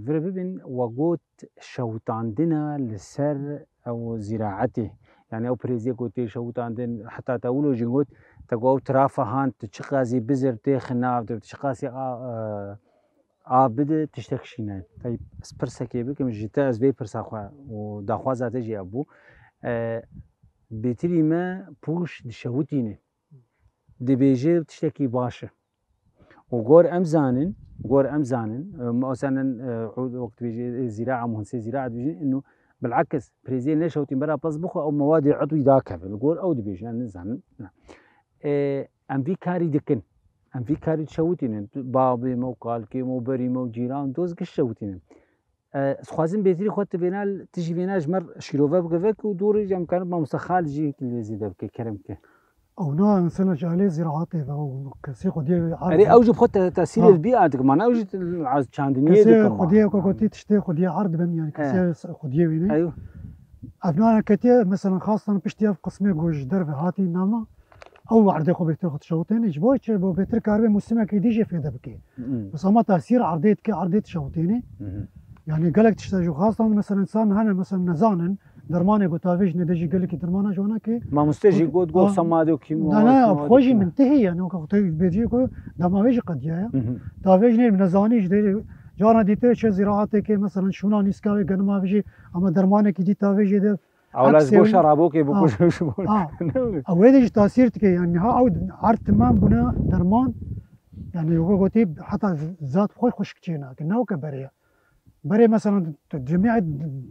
vir bibin, we got şewitandina li ser ew zîraetê. Yani ew pirêziyê ku tê şewitandin, heta te wilo jî got, te got ew tirafa han, tu çiqasî bizir têxi nav, tu çiqasî a, e, av bide, tiştek şîne. Tayî ez pirsekê bikim ji te, ez vê pirsa xwe û daxwaza te jî ev bû. E, bêtirî me pûş dişewitîne. Dibêje tiştekî baş e. Û gor em zanin, gor em zanin, e, mesela, e, wek dibêje, e, zîraa, muhendisê zîraa dibêjin, inu bilakis, pirêziyê neşewtîn bera pez bixwe, ew mewadê etwî dakeve. Li gor ew dibêjin, em nizanin. E, em vî karî dikin. Em vî karî dişewitînin. Babê me û kalkê me û berî me û cîran, doz giş şewitînin. E, ez xwazim bêtirî xwe tu vêna, tu jî vêna ji me re şîrove bike vek û dorê jî em karin mamoste Xalid jî hikî lê zêde bike, kerem bike. Ew na mesela ji alê zîraetê ve û kesê xwediyê erd Erê, bin. Ew jî bi xwe te-, tesîrê Ha. li bî a dikin, mana ew jî te-, az çandiniyê Kesê dikin, xwediyê ma. Ku gotî tiştê xwediyê erd bin, yani He. kesê xwediyê wî ne. Eyo. Ev nane ketiye, mesela, xastan piştî ev qismê ku ji derve hatî nama, ew erdê xwe bêtir xwe dişewitêne. Ji bo çi? Bo bêtir karibê mûsimekî dî jê fêde bike. Hmm. Bes ama tesîr erdê dike, erdê dişewitêne. Hı hı. Yani gelek tişta ji xastan, mesela, insan hene, mesela, nezanin, dermanê ku tavêj nede jî gelekî dermana ji wana ke. Mamoste jî got, got, "Sema de kîmo." Ne, ne, xwe jî min tihî, yani, o kadar bêjî ku dema wê jî qediya ya. Hı hı. Tavêj ne, nezanî jî de, cara dîtir çi ziraatê ke, mesela, şûna nîska wê genima vê jî, ama dermanekî dî tavêjê de. Ewla ji bo şerabokê bikuje ji bo. Ha. Ne wê? Ew ê de jî tesîr dike, yani, ha, ew erd timam bûne derman, yani, weke gotî, heta zat xwe xwişk çê nake, ne weke berê ye. Berê, mesela, tu cemî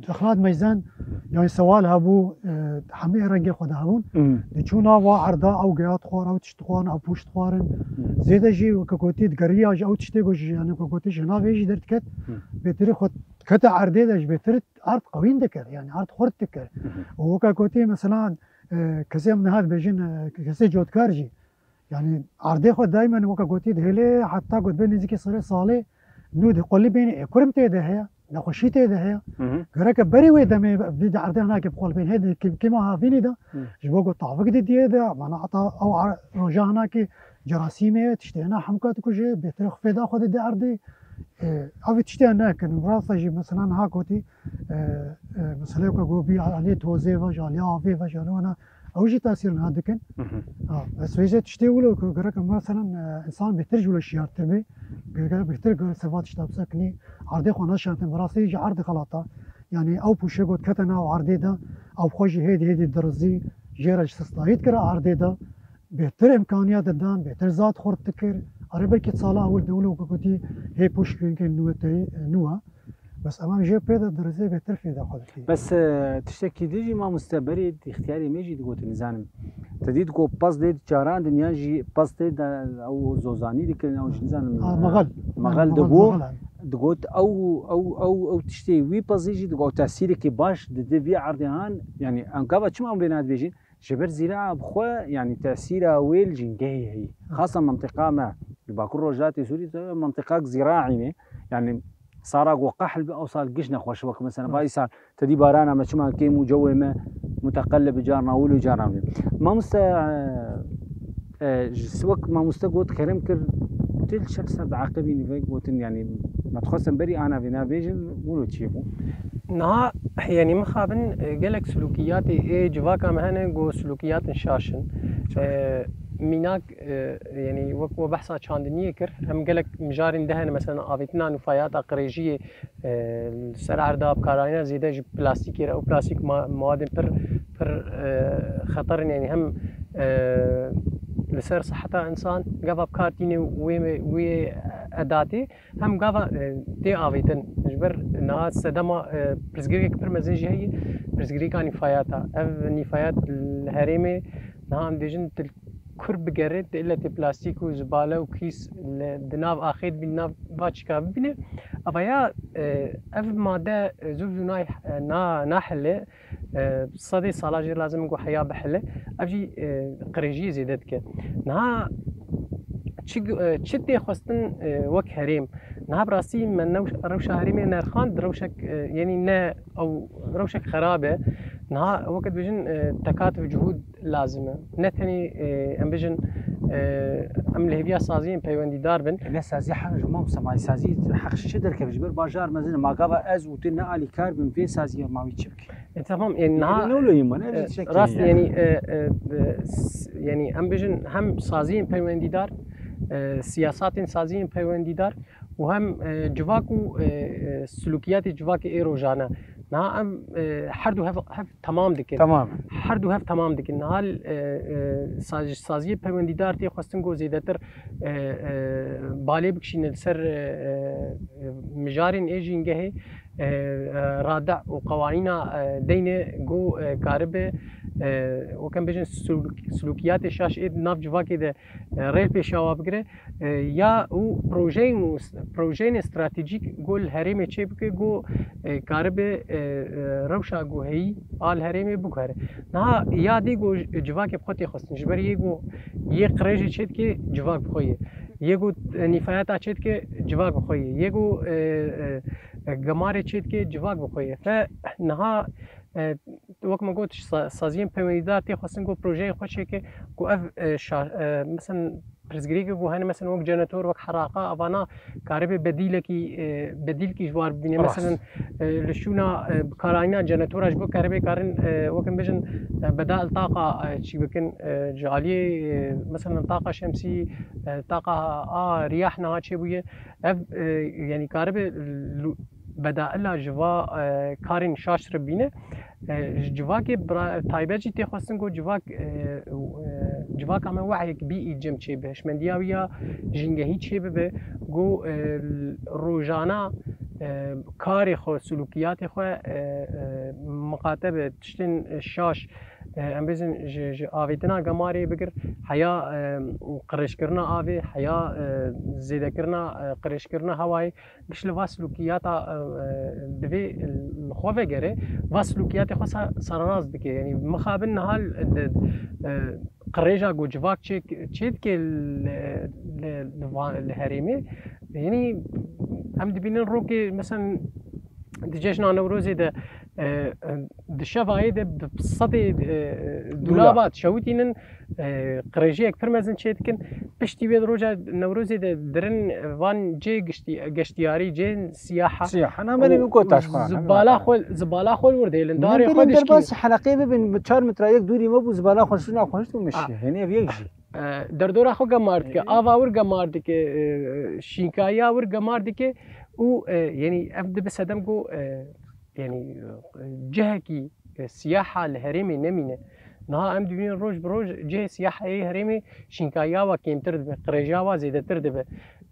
exlat meyzen, yani, sewal hebû, e, hemî rengê xwe de hebûn. Hmm. Di çûna wa erda, ew geyat xwar, ew tişt xwarin, ew pûşt xwarin. Hmm. Zêde jî, weke gotî, digeriya ji ew tiştê ku ji, yani, weke gotî, ji nav ê jî derdiket. Hmm. Bêtirî xwe kete erdê de, ji bêtir erd qewîn dikir, yani erd xurt dikir. Hı hı. Û weke gotî, mesela, e, kesê em niha dibêjin, e, kesê cotkar jî, yani erdê xwe daymen weke gotî dihêlê, heta ku dibe nêzîkî serê salê, nû di qolî bênî êkurim tê de heye, nexweşî tê de heye. Hı hı. Gereke berî wê demê vî de erdê hinakê bi qol bên, hê di kê-, kêma havînî de, hı, ji bo ku tavik didiyê de, mana heta ew ar-, roja hinakê cerasîmê, tiştê hene hemka dikuje, bêtir xwe fêda xwe dide erdê. E, ev tiştiya nekin. Rasta jî, mesela, niha gotî, e, e, meseleyê ku got bî aliyê tozê ve, ji aliyê avê ve, ji aliyê wana, ew jî tesîr niha dikin. Hı hı. Ha, ez vêjê tiştê wilo ku gerek, mesela, e, insan bêtir ji wilo şiyartir bê. Gerek bêtir, gerek seba tişta bisekinî. Erdê xwe neşartin, bi rastî jî erd xelata. Yani ew pûşe got kete nav erdê de, ew xwe jî hêdî hêdî dirizî, jê re ji sistayî dikire erdê de. Bêhtir îmkaniyat didan, bêhtir zat xurt dikir. Erê belkî sala ewil de wilo ku gotî hê pûşkên nû tey nû e. Bes ema jê pê de dirizê bêhtir fêda xwe dikir. Bes, e, tiştekî din jî mamoste berê îxtiyarê me jî digotin, nizanim. Te dît ku pez lê diçarandin yan jî pez tê de ew zozanî dikirin, ew jî nizanim, ha, e, mexel. Mexel, ha, dibû. Mexel, ha. Digot ew, ew, ew, ew tiştê wî pezî jî digot tesîrekî baş didi vî erdê han. Yani em gava çima em vê nadibêjin? Ji ber zîraa bi xwe, yanî tesîra wê li jîngehê heyî. Xasa mentiqa me, li Bakur Rojhilatê Sûrî, mentiqak zîraî ne. Yanî sara ku qehl bi, ew sal giş nexweş, wek mesela, ha, ba îsal te dî barana me çima kêm û cewê me muteqelib bi carna wil û carna wê. Mamoste, e, e, ji wek mamoste got, kerem kir, tu li çend ser diaqibînî vê gotin, yanî me dixwestin berî ana vê nabêjin, wilo çi bû? Niha, yanî mixabin, e, gelek silûkiyatê ê civaka me hene ku silûkiyatin şaş in. Şaş. E, mînak, e, yanî wek we behsa çandiniyê kir, em gelek mijarên de hene, mesela avêtina nûfayata qirêjiyê, e, li ser erda bikarayîna zêde ji plastîkê re, ew plastîk ma-, mawadên pir, pir, e, xeter in, yanî hem, e, li ser siheta însan gava bi kar tîne wê me-, wê edatê, hem gava, e, tê avêtin. Ji ber niha sedema, e, pirsgirêkek pir mezin jî heye, pirsgirêka nîfayata. Ev nîfayat li herêmê niha em dibêjin tu li kur bigerê, tu îlle tê plastîk û zibale û kîs li, di nav axê dibî, di nav va çîka bibîne. Ava ya, e, ev made, e, zû bi zû nayê, e, na-, nahile. E, sedê sala jê lazim in ku heya bihile. Ev jî, e, qirêjiyê zêde dike. Niha çi, e, çi tê xwestin, e, wek herêm? Niha bi rastî me new-, rewşa herêmê nerxand, rewşek, e, yanî ne ew rewşek xerab e. Niha weke dibêjin, e, tekatuf cihûd lazim e. Ne tenê, e, em bijin, e, em li hêviya saziyên peywendîdar bin. Ne sazî heq ji mam semayî sazî heq ji çi derkeve? Ji ber bajar mezin e. Ma gava ez û tu ne alîkar bin vê saziyê ma wî çi bike? E, tamam, e, niha, ne wilo yî ma, ne, e, tiştekî rast, yani, e, e, e, s-, yani, em bijin hem saziyên peywendîdar, e, siyasatên saziyên peywendîdar û hem, e, civak û, e, e, silûkiyatê civakê ê rojane. Niha em, e, her du hev, hev temam dikin. Tamam. Her du hev temam dikin. Niha, e, e, saz-, saziyê peywendîdar tê xwestin ku zêdetir, e, e, balê bikişîne li ser, e, e, mijarên ê jîngehê, e, e, rade û qewanîna, e, deyne ku, e, karibe, e, wek em bêjin, sulûk-, sulûkiyatê şaş ê di nav civakê de, e, rê li pêşiya wa bigire, e, ya û projeyên û s-, projeyên stratejîk ku li herêmê çê bike ku, e, karibe, e, e, rewşa ku heyî a li herêmê biguhere. Niha ya dî ku ji-, civakê bi xwe tê xwestin, ji ber yê ku yê qirêjê çê dike civak bi xwe ye. Yê ku, e, nîfayeta çê dike civak bi xwe ye. Yê ku, e, e, e, gemarê çê dike civak bi xwe ye. Fe niha, e, Wek me got, sa-, saziyên peywendîdar tê xwestin ku projeyê xwe çêke, ku ev, e, şa-, e, mesela pirsgirêkê ku hene, mesela wek jenetor, wek heraqa, evana karibe bedîlekî, e, bedîlkî ji war bibîne. Rast. Mesela, e, li şûna, e, bikarayîna jenetora ji bo keribê karin, e, wek em bêjin, e, bedail taqa, e, çî bikin, e, ji aliyê, e, mesela taqa şemsî, e, taqa a riyah niha çêbûye. Ev, e, yanî karibe lu-, bedaila ji va, e, karên şaş re bîne. E, ji civakê bira-, taybet jî tê xwestin ku civak, e, e, civaka me wehek bî î cem çêbe. Hişmendiya wî ya jîngehî çêbibe. Ku, e, rojana, e, karê xwe, sulûkiyatê xwe, e, e, miqate be tiştên şaş, e, em bêjin ji, ji avêtina gemarê bigir, heya, e, qirêjkirina avê, heya, e, zêdekirina, e, qirêjkirina hewayê, giş li va silûkiyata, e, e, divê li xwe vegere, va silûkiyatê xwe sa-, sererast dike. Yanî mixabin niha li, di, e, qirêja ku civak çê, çê dike li, li, li va-, li herêmê. Yanî em dibînin rokê, mesela di cejna Newrozê de, e, e, di şevayê de bi sedê, e, dûlaba dişewitînin, e, qirêjiyek pir mezin çê dikin. Piştî wê di roja Newrozê de dirin van cê giştî-, geştiyarî, cê siyaha. Siyaha, na, belê û min got taşxan, zibala xwe, zibala xwe li wir dihêlin, darê xwe dişkînin. Derbasî heleqê bibin, bi çar metre yek dûrî me bû, zibala xwe şûna xwe hişt û mişî. A. Yanî ev yek jî. E, derdora xwe gemar dike, ava wir gemar dike, e, şînkayiya wir gemar dike û, e, yanî ev dibe sedem ku, e, yanî, e, cihekî, e, siyaha li herêmê nemîne. Niha em dibînin roj bi roj cihê siyaha yê herêmê şînkayiya wa kêmtir dibe, qirêjiya wa zêdetir dibe.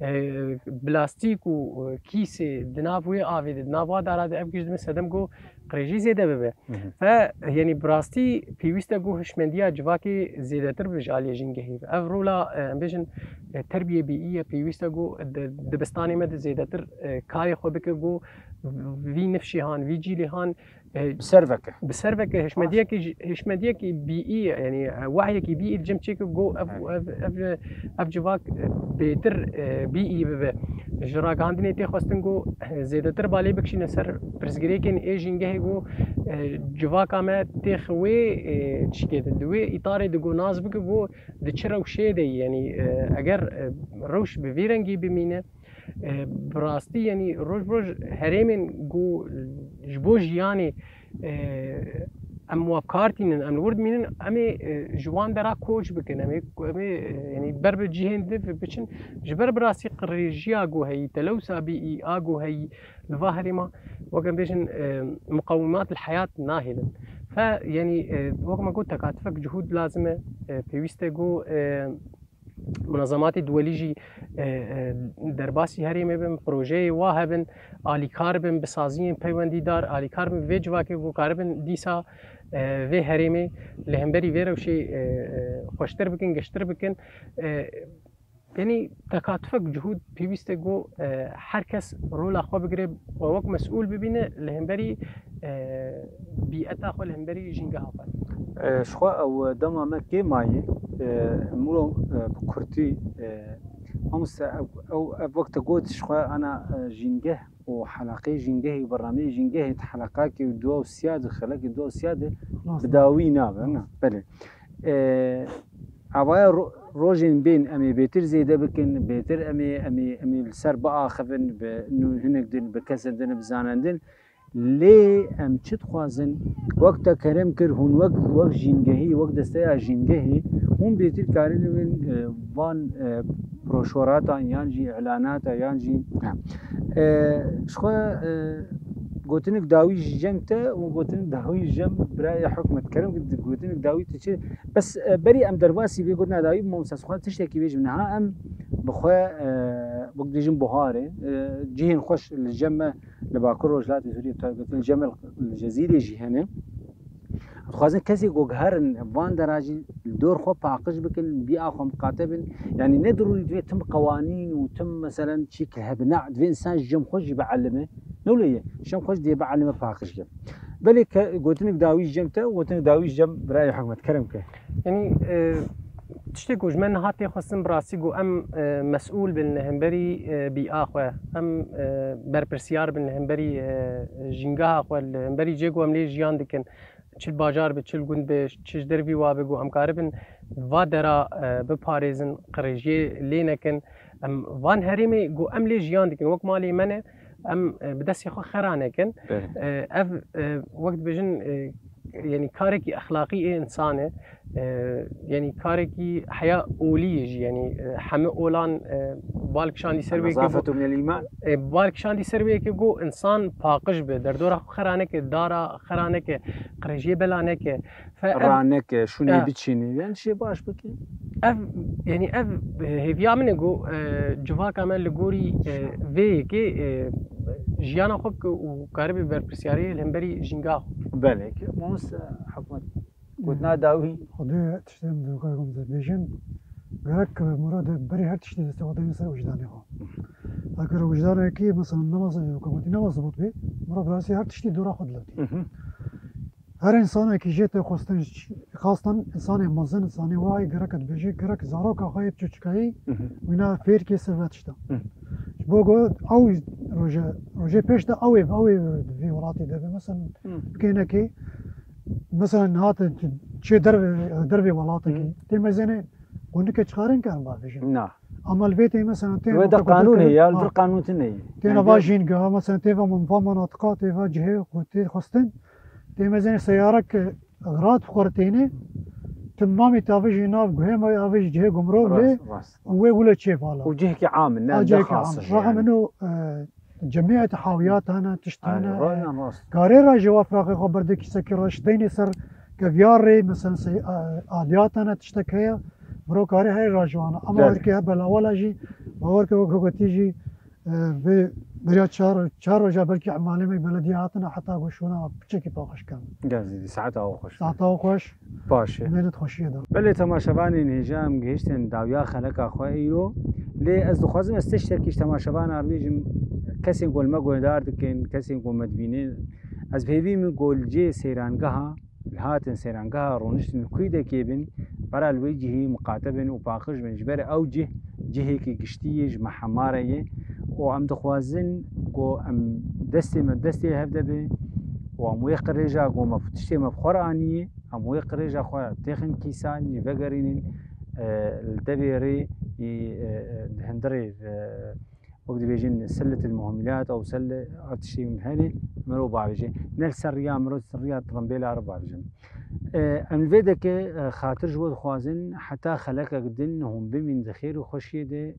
E, plastîk û, e, kîsê di nav wê avê de, di nav wa dara de ev giş dibin sedem ku qirêjî zêde bibe. Hı hı. Fe, yanî bi rastî pêwîst e ku hişmendiya civakê zêdetir bibe ji aliyê jîngehî ve. Ev rola, e, em bêjin, e, terbiyê bîî ye, pêwîst e ku di dibistanê me de zêdetir, e, karê xwe bike ku vî nifşê han, vî cîlê han, e, bi ser veke. Bi ser veke, hişmediyekî ji-, hişmediyekî bîî ye, yanî, e, wehyekî bîî li cem çêke ku ev, ev, ev, ev civak, e, bêtir, e, bîî bibe. Ji ragihandinê tê xwestin ku, e, zêdetir balê bikişîne ser pirsgirêkên ê jîngehê ku, e, civaka me têx wê, e, çikê de, di wê îtarê de ku nas bike ku di çi rewşê de yî, yanî, e, eger, e, rewş bi vî rengî bimîne, e, bi rastî, yanî roj bi roj herêmên ku ji bo jiyanê, e, em wa bi kar tînin, em li wir dimînin, em ê, e, ji wan dera koç bikin, em ê, em ê, e, yanî ber bi cihên din biçin, ji ber bi rastî qirêjiya ku heyî, telewsa bîî a ku heyî, li va herêma, wek em bêjin, e, muqewimat li heyat nahêlin. Fe, yanî, e, wek me got, tekatufek cihûd lazim e, e, pêwîst e ku, e, munezematê duwelî jî, e, e, derbasî herêmê bin, projeyê wa hebin, alîkar bin, bi saziyên peywendîdar alîkar bin, vê civakê ku karibin dîsa, e, vê herêmê li hemberî vê rewşê, e, e, xweştir bikin, giştir bikin. E, Yanî tekatufek cihûd pêwîst e ku, e, her kes rola xwe bigire û wek mesûl bibîne li hemberî, e, bîeta xwe, li hemberî jîngeha xwe. E, ji xwe ew dema me kêm mayî, e, mûro, e, bi kurtî, e, mamoste ew, ew, ev wek te got ji xwe ana, e, jîngeh û helaqê jîngehê û bernameyê jîngehê di helaqakê û dua û siya de, xelekê dua û siya de bi dawî nabe, na, belê. E, Avaya ro-, rojên bên em ê bêtir zêde bikin, bêtir em ê, em ê, em ê li ser biaxivin, bi nû-, hinek din, bi kesên din, bi zanendin. Lê em çi dixwazin? Wek te kerem kir, hûn wek, wek jîngehî, wek desteya jîngehî, hûn bêtir karî dibin, e, van, e, broşoratan yan jî îlanata yan jî, ha. E, ji xwe, e, gotinik dawî ji cem te û gotinik dawî ji cem birayê hikûmet. Kerem kir, gotinik dawî tu çi? Bes, e, berî em derbasî vê gotina dawî bibin, mamoste, xwe tiştekî bêjim. Niha em bi xwe, e, wek dibêjin buharê, e, cihên xweş li cem me li Bakur Rojhilatê Sûriyê, bi taybetî li cem me li Cezîrê jî hene. Dixwazin kesê ku guherin van dera jî li dor xwe paqij bikin, bîa xwe miqate bin. Yanî ne dirûrî divê tim qewanîn û tim, meselen, çî ki hebin. Na, divê însan ji cem xwe jî bielime. Ne wile ye? Ji cem xwe jî divê bielime, paqij ke. Belê ke gotinik dawî ji cem te, gotinik dawî ji cem birayê hikûmet. Kerem ke. Yanî, e, tiştê ku ji me niha tê xwestin bi rastî ku em, e, mesûl bin li hemberî, e, bîa xwe, em, e, berpirsiyar bin li hemberî, e, jîngeha xwe, li hemberî cê ku em lê jiyan dikin. çi li bajar be, çi li gund be, çi ji dervî wa be, ku em karibin va dera, e, biparêzin, qirêjiyê lê nekin. Em van herêmê ku em lê jiyan dikin, wek malê me ne, em, e, bi destê xwe xera nekin. Belê. E, ev, e, wek dibêjin, e, yanî karekî exlaqî ê însan e. E, yanî karekî heya olî ye jî, yanî, e, heme olan, e, bal kişandî ser wê yekê Nezafetu go, minel îman. E, bal kişandî ser wê yekê go însan paqij be, derdora xwe xera neke, dara xera neke, qirêjiyê bela neke. Fe ev Raneke, şûnê Ya. biçînî, yanî şê baş bike. Ev, yanî ev, e, hêviya min e go, e, civaka me li gorî, e, vê yekê, e, jiyana xwe bike û karibe berpirsiyariyê li hemberî jînga xwe. Belê ki, mamoste Hikmet, gotina dawî. Xwedê tiştê min dûka gom de bêjin, gerek murad berî her tiştê destê xwe dayne ser wijdanê xwe. Eger wijdanekî, mesela, nema, hikûmetî nema zibût bê, murad bi rastî her tiştî dora xwe dilewtî. Mhm. Her însanekî jê tê xwestin, xastan însanê mezin, însanê wayî gerek dibêje, gerek zaroka xwe yê çûçikayî Mhm. wîna fêr kê ser ve tişta. Mhm. Ji bo ku ew roje, rojê pêş de ew ê, ew ê vî welatî de be. Mesela, Mhm. bikênekê, mesela, niha te çê derve, dervê welatekî, Mhm. tê mezenê xwe nike çixarin karin bavêjin. Na. Ama li vê tê, mesela, tê Wê de nokta qanûn heye, ya, li Ha. vir qanûn tine ye. Têna Yani va de- jîngeha, mesela, tê va min, va manatiqa, tê va cihê xwe tê xwestin. Tê mezenê seyarek, e, xerat xwe têne, timamî tavêjî nav guhê me, avêjî cihê gumrok lê, Rast, rast. û wê wilo çê vala. Û cihekî am in, ne A, cihekî xas am. jî Raha yani. min o, e, cemiyet hawiyat hene, tişt Aynen, hene, e, rast, rast. karê ra ji wa firaqê xwe berdekî sekî reş deynê ser keviyar rê, mesela, se-, e, aliyat hene, tiştek heye, miro karê herê ra ji wana. Ama Geldi. werkê he belawala jî, bawer ke wek gotî jî, e, vê beriya çar, çar roja belkî emalê me belediye hatine heta ku şûna piçekî paqij kirin. Geldi, saeta xwe xweş. Saeta xwe xweş. Baş e. Mênet xweşiyê de. Belê temaşevanên hêja em gihiştin dawiya xeleka xwe îro. Lê ez dixwazim ez tiştekî ji temaşevana re bêjim, kesên ku li me guhdar dikin, kesên ku me dibînin, ez bi hêvî min ku li cihê seyrangeha, li hatin seyrangeha rûniştin li kûdekê bin, bera li wê cihî miqate bin û paqij bin. Ji ber ew cih, cihekî giştî ye, ji me hemare ye û em dixwazin ku em destê me destê hev de be û em wê qirêja ku me tiştê me bi xwe re anî ye, em wê qirêja xwe têxin kîsan jî vegerînin, e, li devê rê, e, e, di hundirê, e, wek dibêjin, selletil muhmilat ew selle ev tiştê min hene, mirov bavêje. Ne li ser riya mirov, ser riya tirembêla re bavêjin. E, em li vê deke, e, xatir ji we dixwazin, heta xelekek din hûn bimîn di xêr û xweşiyê de.